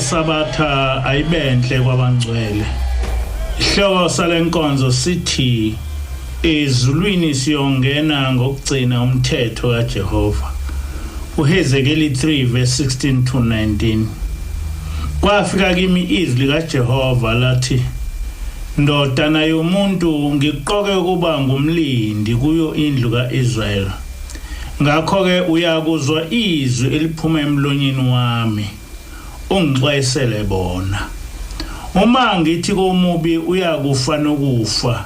Yesabatha ayibenhle kwabangcwele. Isihloko salenkonzo sithi ezulwini siyongena ngokugcina umthetho kaJehova. UHezekeli 3 verse 16 to 19. Kwafika kimi izwi likaJehova lathi, Ndodana yomuntu, ngikuqoke ukuba ngumlindi kuyo indlu ka-Israyeli. Ngakho-ke uyakuzwa izwi eliphuma emlonyeni wami, ungixwayisele bona. Uma ngithi komubi uyakufa nokufa,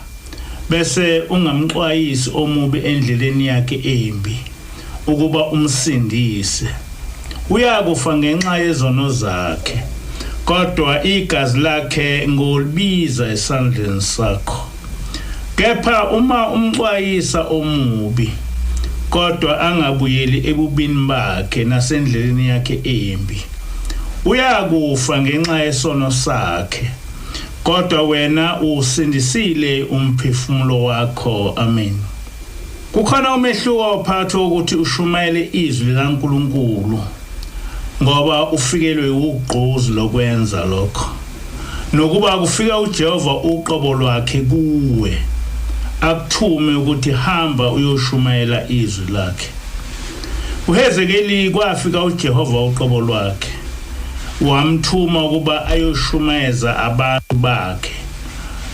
bese ungamxwayisi omubi endleleni yakhe embi, ukuba umsindise, uyakufa ngenxa yezono zakhe, kodwa igazi lakhe ngolibiza esandleni sakho. Kepha uma umxwayisa omubi, kodwa angabuyeli ebubini bakhe nasendleleni yakhe embi, uyakufa ngenxa yesono sakhe, kodwa wena usindisile umphefumulo wakho. Amen. Kukhona umehluko phakathi kokuthi ushumayele izwi likaNkulunkulu ngoba ufikelwe ugqozi lokwenza lokho, nokuba kufika uJehova uqobo lwakhe kuwe akuthume ukuthi hamba uyoshumayela izwi lakhe. UHezekeli kwafika uJehova uqobo lwakhe wamthuma ukuba ayoshumayeza abantu bakhe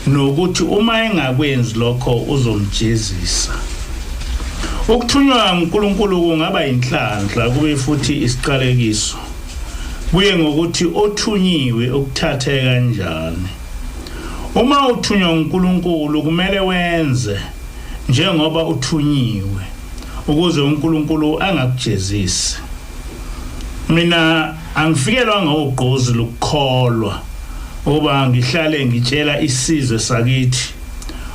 nokuthi uma engakwenzi lokho uzomjezisa. Ukuthunywa nguNkulunkulu kungaba inhlanhla kube futhi isiqalekiso, kuye ngokuthi othunyiwe ukuthathe kanjani. Uma uthunywa nguNkulunkulu kumele wenze njengoba uthunyiwe ukuze uNkulunkulu angakujezisi. Mina angifikelwanga ugqozi lokukholwa ukuba ngihlale ngitshela isizwe sakithi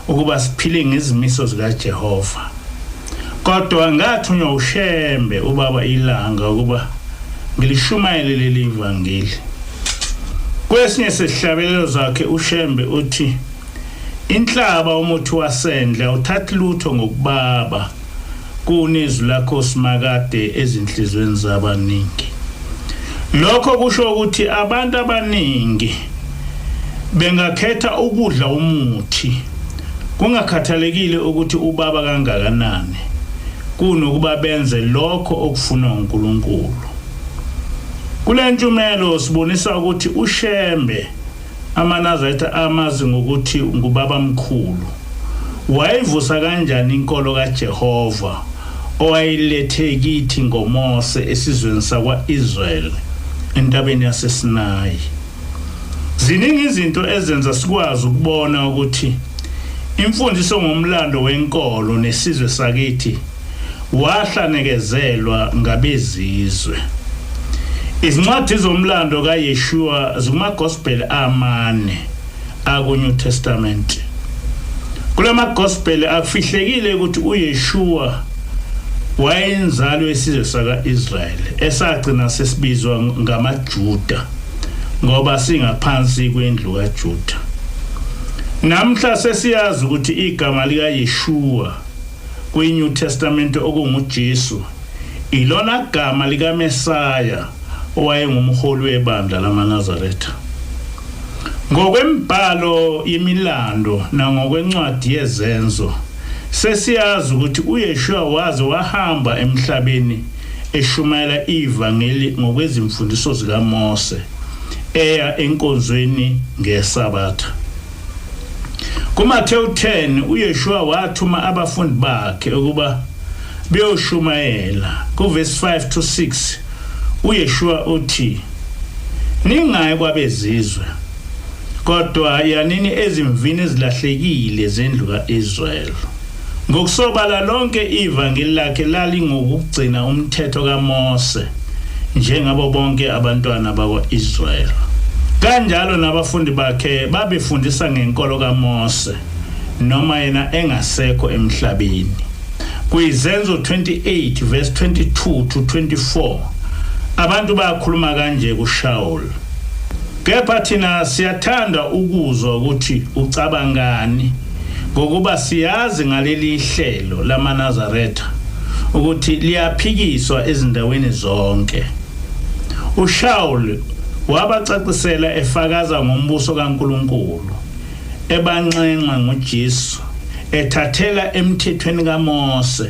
ukuba siphile ngezimiso zikaJehova. Kodwa ngathunywa uShembe ubaba iLanga ukuba ngilishumayele leli vangeli. Kwesinye sesihlabelelo zakhe uShembe uthi inhlaba umuthi wasendle awuthathi lutho ngokubaba kunezwi lakho Simakade ezinhlizweni zabaningi. Lokho kusho ukuthi abantu abaningi bengakhetha ukudla umuthi kungakhathalekile ukuthi ubaba kangakanani kunokuba benze lokho okufunwa uNkulunkulu. Kule ntshumelo sibonisa ukuthi uShembe amaNazaretha amazi ngokuthi ngubabamkhulu wayivusa kanjani inkolo kaJehova owayilethe kithi ngoMose esizweni sakwa-Israyeli entabeni yaseSinayi. Ziningi izinto ezenza sikwazi ukubona ukuthi imfundiso ngomlando wenkolo nesizwe sakithi wahlanekezelwa ngabezizwe. Izincwadi zomlando kaYeshua zikumaGospel amane akuNew Testament. KulamaGospel akufihlekile ukuthi uYeshua wayenzalo yesizwe saka-Israyeli esagcina sesibizwa ngamaJuda ngoba singaphansi kwendlu kaJuda. Namhla sesiyazi ukuthi igama likaYeshua kwi-New Testament okunguJesu ilona gama likaMesaya owayengumholi webandla lamaNazaretha. Ngokwemibhalo yemilando nangokwencwadi yeZenzo, sesiyazi ukuthi uYeshua waze wahamba emhlabeni eshumayela ivangeli ngokwezimfundiso zikaMose, eya enkonzweni ngeSabatha. KuMathewu 10 uYeshua wathuma abafundi bakhe ukuba beyoshumayela. Kuvesi 5 to 6 uYeshua uthi, Ningayi kwabezizwe, kodwa yanini ezimvini ezilahlekile zendlu ka-Israyeli. Ngokusobala lonke ivangeli lakhe lalingokugcina umthetho kaMose njengabo bonke abantwana bakwa-Israyeli. Kanjalo nabafundi bakhe babefundisa ngenkolo kaMose noma yena engasekho emhlabeni. KwiZenzo 28 verse 22 to 24 abantu bakhuluma kanje kuShaul. Kepha thina siyathanda ukuzwa ukuthi ucabangani ngokuba siyazi ngaleli hlelo lamaNazaretha ukuthi liyaphikiswa ezindaweni zonke. UShaul Wabacacisela efakaza ngombuso kaNkuluNkulu, ebanxenxa ngoJesu, ethathela emthethweni kaMose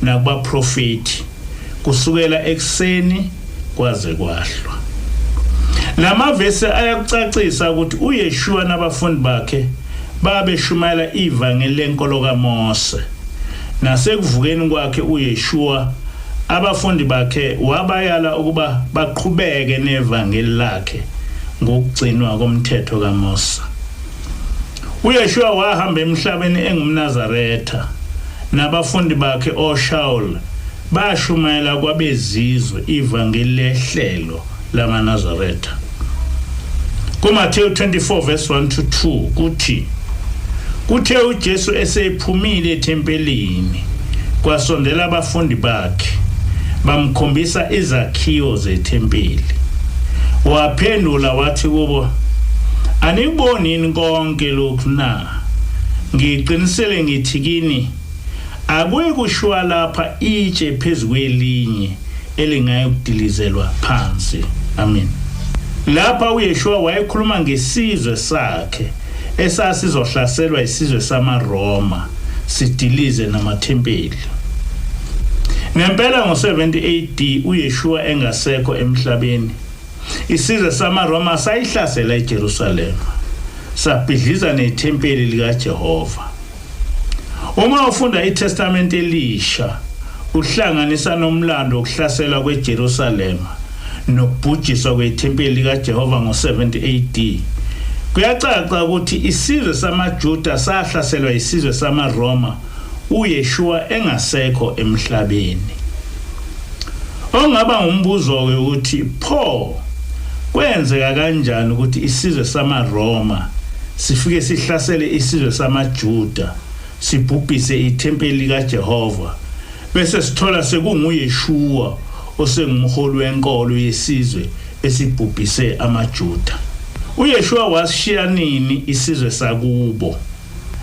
nakubaprofeti kusukela ekuseni kwaze kwahlwa. Lamavesi ayakucacisa ukuthi uYeshua nabafundi bakhe babeshumayela ivangeli lenkolo kaMose. Nasekuvukeni kwakhe uYeshua abafundi bakhe wabayala ukuba baqhubeke nevangeli lakhe ngokugcinwa komthetho kaMose. UYeshua wahamba emhlabeni engumNazaretha nabafundi bakhe oShaul bashumayela kwabezizwe ivangeli lehlelo lamaNazaretha. KuMathewu 24 verse 1 to 2 kuthi kuthe uJesu esephumile ethempelini kwasondela abafundi bakhe bamkhombisa izakhiwo zethempeli. Waphendula wathi kubo, anikuboni yini konke lokhu na? Ngiqinisele ngithi kini, akuyi kushiwa lapha itshe phezu kwelinye elingayikudilizelwa phansi. Amen. Lapha uYeshua wayekhuluma ngesizwe sakhe esasizohlaselwa isizwe samaRoma sidilize namathempeli. Ngempela ngo-70 AD uYeshua engasekho emhlabeni, isizwe samaRoma sayihlasela iJerusalema, sabhidliza nethempeli likaJehova. Uma ufunda iTestamente Elisha, uhlanganisa nomlando wokuhlaselwa kweJerusalema nokubhujiswa kwethempeli likaJehova ngo-70 AD, kuyacaca ukuthi isizwe samaJuda sahlaselwa isizwe samaRoma uYeshua engasekho emhlabeni. Ongaba ngumbuzo-ke ukuthi pho kwenzeka kanjani ukuthi isizwe samaRoma sifike sihlasele isizwe samaJuda sibhubhise ithempeli likaJehova bese sithola sekunguYeshua osengumholi wenkolo yesizwe esibhubhise amaJuda. UYeshua wasishiya nini isizwe sakubo?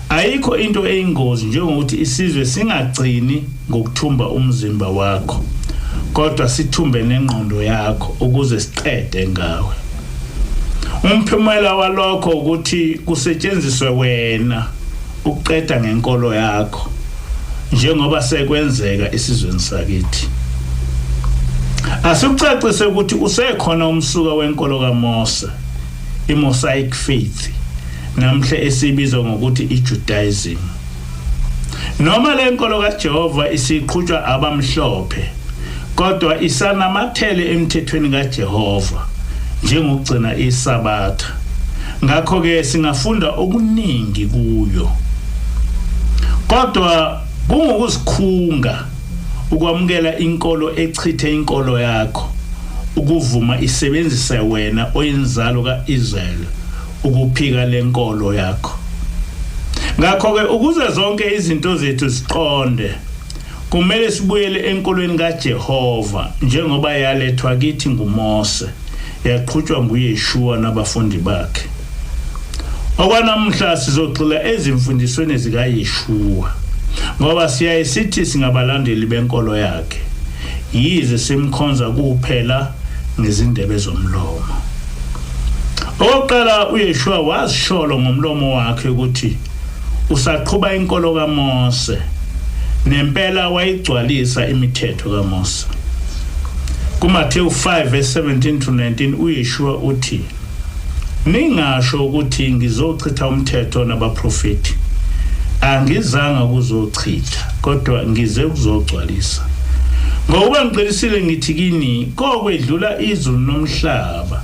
Ayikho into eyingozi njengokuthi isizwe singagcini ngokuthumba umzimba wakho, kodwa sithumbe nengqondo yakho ukuze siqede ngawe. Umphumela walokho ukuthi kusetshenziswe wena ukuqeda ngenkolo yakho njengoba sekwenzeka esizweni sakithi. Asikucacise ukuthi usekhona umsuka wenkolo kaMose, iMosaic faith, namhla esibizwa ngokuthi iJudaism. Noma le nkolo kaJehova isiqhutshwa abamhlophe, kodwa isanamathele emthethweni kaJehova njengokugcina iSabatha. Ngakho-ke singafunda okuningi kuyo. Kodwa kungukuzikhunga ukwamukela inkolo echithe inkolo yakho, ukuvuma isebenzise wena oyinzalo ka-Israyeli ukuphika lenkolo yakho. Ngakho-ke ukuze zonke izinto zethu ziqonde, kumele sibuyele enkolweni kaJehova njengoba yalethwa kithi nguMose, yaqhutshwa nguYeshua nabafundi bakhe. Okwanamuhla sizogxila ezimfundisweni zikaYeshua ngoba siyaye sithi singabalandeli benkolo yakhe, yize simkhonza kuphela ngezindebe zomlomo. Okokuqala uYeshua wazisholo ngomlomo wakhe ukuthi usaqhuba inkolo kaMose. Nempela wayigcwalisa imithetho kaMose. KuMathewu 5 verse 17 to 19 uYeshua uthi, Ningasho ukuthi ngizochitha umthetho nabaprofeti. Angizanga kuzochitha, kodwa ngize kuzogcwalisa. Ngokuba ngiqinisile ngithi kini, kokwedlula izulu nomhlaba,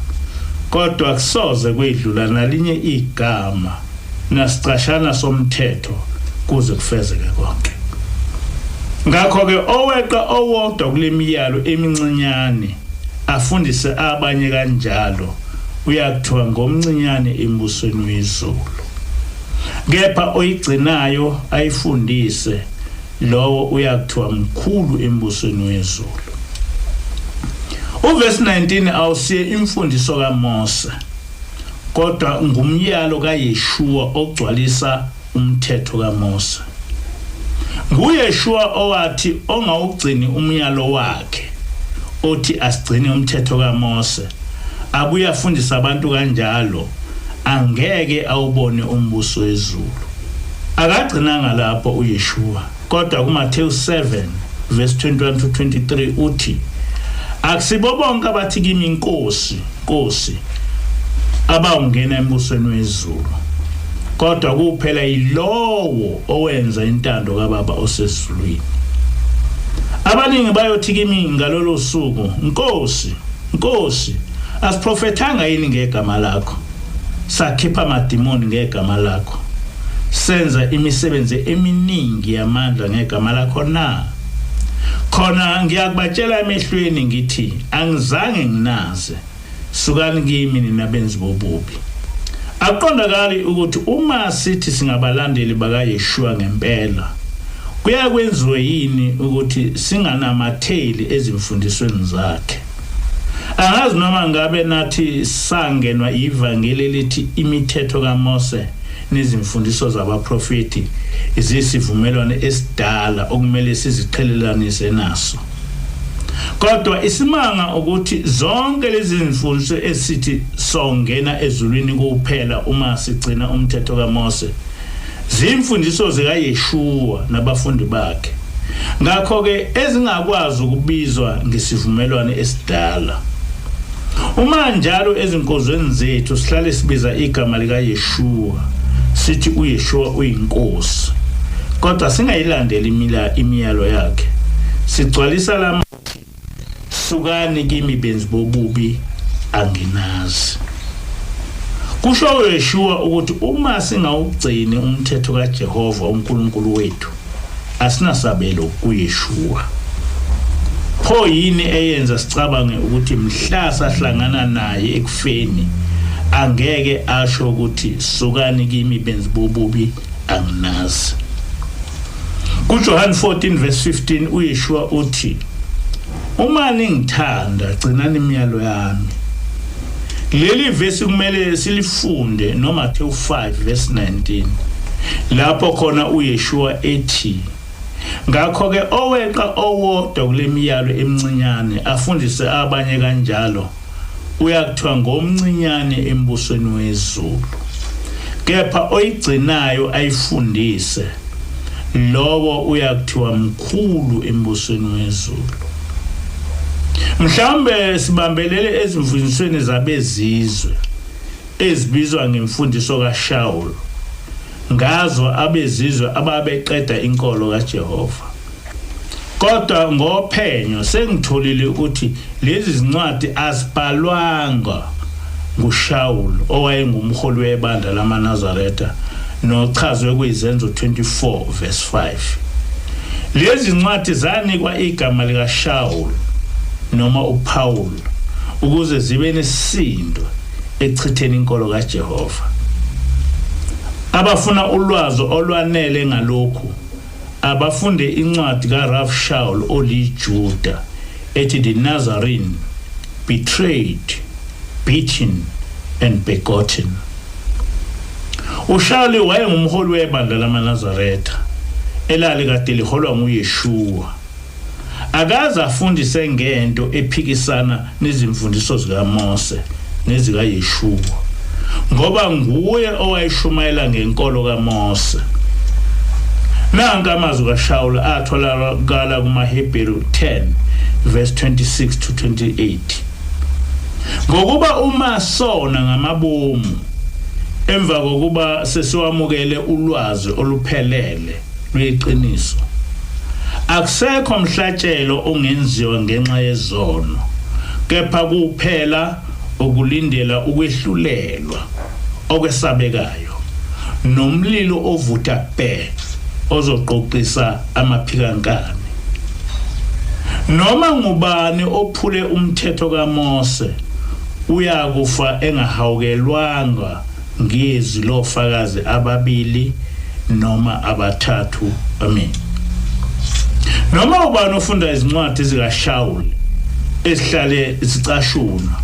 kodwa kusoze kwedlula nalinye igama nasicashana somthetho kuze kufezeke konke. Ngakho-ke oweqa owodwa kule miyalo emincinyane afundise abanye kanjalo uyakuthiwa ngomncinyane embusweni wezulu. Kepha oyigcinayo ayifundise lowo uyakuthiwa mkhulu embusweni wezulu. Uvesi 19 awusiye imfundiso kaMose, kodwa ngumyalo kaYeshua ogcwalisa umthetho kaMose. NguYeshua owathi ongawugcini umyalo wakhe othi asigcine umthetho kaMose. abuye afundise abantu kanjalo, angeke awubone umbuso wezulu. Akagcinanga lapho uYeshua, kodwa kuMathewu 7 verse 21 to 23 uthi, akusibo bonke abathi kimi Nkosi, Nkosi, abawungena embusweni wezulu, kodwa kuphela yilowo owenza intando kaBaba osezulwini. Abaningi bayothi kimi ngalolo suku, Nkosi, Nkosi, asiprofethanga yini ngegama lakho? Sakhipha amadimoni ngegama lakho, senza imisebenzi eminingi yamandla ngegama lakho na? Khona ngiyakubatshela emehlweni ngithi, angizange nginaze, sukani kimi nina benzi bobubi. Akuqondakali ukuthi uma sithi singabalandeli bakaYeshua ngempela, kuyakwenziwe yini ukuthi singanamatheli ezimfundisweni zakhe? Angazi noma ngabe nathi sangenwa ivangeli elithi imithetho kaMose nezimfundiso zabaprofeti ziyisivumelwano esidala okumele siziqhelelanise naso. Kodwa isimanga ukuthi zonke lezi zimfundiso esithi songena ezulwini kuphela uma sigcina umthetho kaMose zimfundiso zikaYeshua nabafundi bakhe. Ngakho-ke ezingakwazi ukubizwa ngesivumelwano esidala. Uma njalo ezinkonzweni zethu sihlale sibiza igama likaYeshua, sithi uYeshua uyinkosi, kodwa singayilandeli imiyalo yakhe. Sigcwalisa lama sukani kimi benzi bobubi, anginazi. Kusho uYeshua ukuthi uma singawugcini umthetho kaJehova uNkulunkulu wethu, asinasabelo kuYeshua. Pho yini eyenza sicabange ukuthi mhla sahlangana naye ekufeni angeke asho ukuthi sukani kimi benzi bobubi, anginazi? KuJohn 14 verse 15 uYeshua uthi, uma ningithanda gcinani imiyalo yami. Leli vesi kumele silifunde noMathewu 5 verse 19, lapho khona uYeshua ethi, ngakho-ke oweqa owodwa kule miyalo emincinyane afundise abanye kanjalo, uyakuthiwa ngomncinyane embusweni wezulu, kepha oyigcinayo ayifundise, lowo uyakuthiwa mkhulu embusweni wezulu. Mhlawumbe sibambelele ezimfundisweni zabezizwe ezibizwa ngemfundiso kaShaul, ngazo abezizwe ababeqeda inkolo kaJehova. Kodwa ngophenyo sengitholile ukuthi lezi zincwadi azibhalwanga nguShaul owayengumholi webandla lamaNazaretha nochazwe kwiZenzo 24 verse 5. Lezi zincwadi zanikwa igama likaShaul noma uPaul ukuze zibe nesisindo ekuchitheni inkolo kaJehova. Abafuna ulwazi olwanele ngalokhu abafunde incwadi kaRav Shaul oliJuda ethi The Nazarene, Betrayed, Beaten and Begotten. UShaul wayengumholi webandla lamaNazaretha elalikade liholwa nguYeshua. Akaze afundise ngento ephikisana nezimfundiso zikaMose nezikaYeshua, ngoba nguye owayeshumayela ngenkolo kaMose. Nanka amazwi kaShawula atholakala kumaHebheru 10 verse 26 to 28. Ngokuba uma sona ngamabomu emva kokuba sesiwamukele ulwazi oluphelele lweqiniso, akusekho mhlatshelo ongenziwa ngenxa yezono, kepha kuphela ukulindela ukwehlulelwa okwesabekayo nomlilo ovutha bhe ozoqoqisa amaphikankani. Noma ngubani ophule umthetho kaMose uyakufa engahawukelwanga ngezwi lofakazi ababili noma abathathu. Amen. Noma ubani ofunda izincwadi zikaShaul ezihlale zicashunwa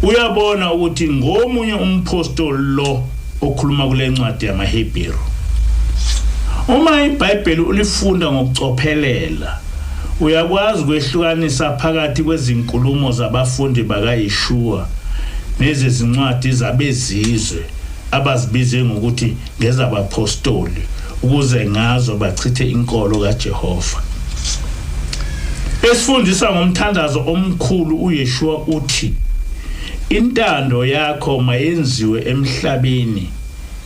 uyabona ukuthi ngomunye umphostoli lo okhuluma kule ncwadi yamaHebheru. Uma iBhayibheli ulifunda ngokucophelela, uyakwazi ukwehlukanisa phakathi kwezinkulumo zabafundi bakaYeshua nezezincwadi zabezizwe abazibize ngokuthi ngezabapostoli ukuze ngazo bachithe inkolo kaJehova. Esifundisa ngomthandazo omkhulu uYeshua uthi intando yakho mayenziwe emhlabeni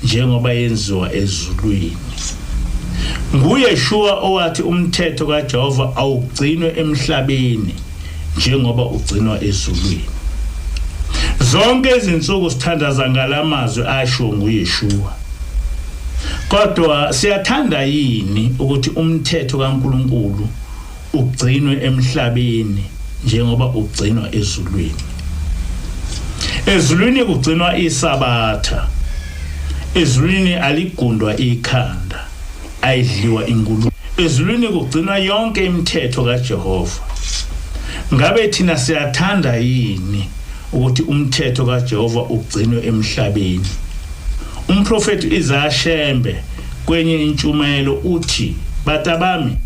njengoba yenziwa ezulwini. NguYeshua owathi umthetho kaJehova awugcinwe emhlabeni njengoba ugcinwa ezulwini. Zonke izinsuku sithandaza ngalamazwi ashiwo nguYeshua. Kodwa siyathanda yini ukuthi umthetho kaNkulunkulu ugcinwe emhlabeni njengoba ugcinwa ezulwini? Ezulwini kugcinwa iSabatha. Ezulwini aligundwa ikhanda, ayidliwa ingulube. Ezulwini kugcinwa yonke imithetho kaJehova. Ngabe thina siyathanda yini ukuthi umthetho kaJehova ugcinwe emhlabeni? Umprofeti Isaya Shembe kwenye intshumayelo uthi, Batabami,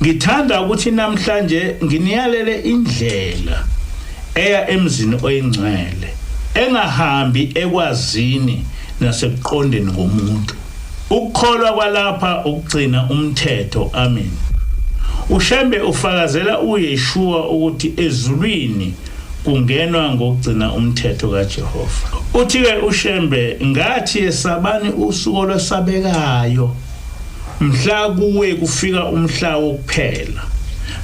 ngithanda ukuthi namhlanje nginiyalele indlela eya emzini oyingcwele, engahambi ekwazini nasekuqondeni komuntu. Ukukholwa kwalapha ukugcina umthetho. Amen. UShembe ufakazela uYeshua ukuthi ezulwini kungenwa ngokugcina umthetho kaJehova. Uthi-ke uShembe, ngathi yesabani usuku olwesabekayo mhla kuwe kufika umhla wokuphela.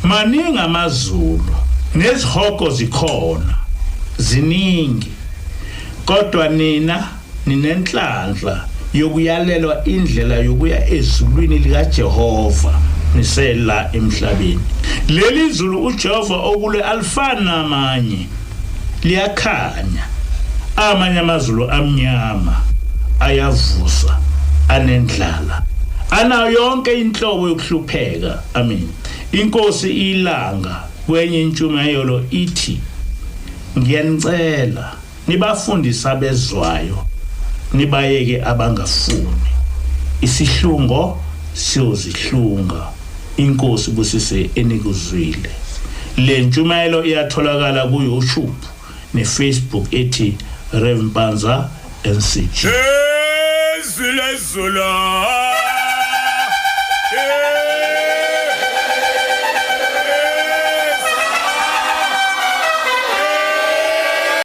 Maningi amazulu nezihogo zikhona ziningi, kodwa nina ninenhlanhla yokuyalelwa indlela yokuya ezulwini likaJehova nisela emhlabeni. Leli zulu uJehova okule alifani namanye, liyakhanya. Amanye amazulu amnyama, ayavusa, anendlala, anayo yonke inhlobo yokuhlupheka. Amen. Inkosi ilanga kwenye intshumayelo ithi, ngiyanicela Nibafundise abezwayo, nibayeke abangafuni. Isihlungo siyozihlunga. INkosi ibusise enikuzwile. Le ntshumayelo iyatholakala ku-YouTube ne-Facebook ethi Rev Mpanza NCG. Izwi lezulu.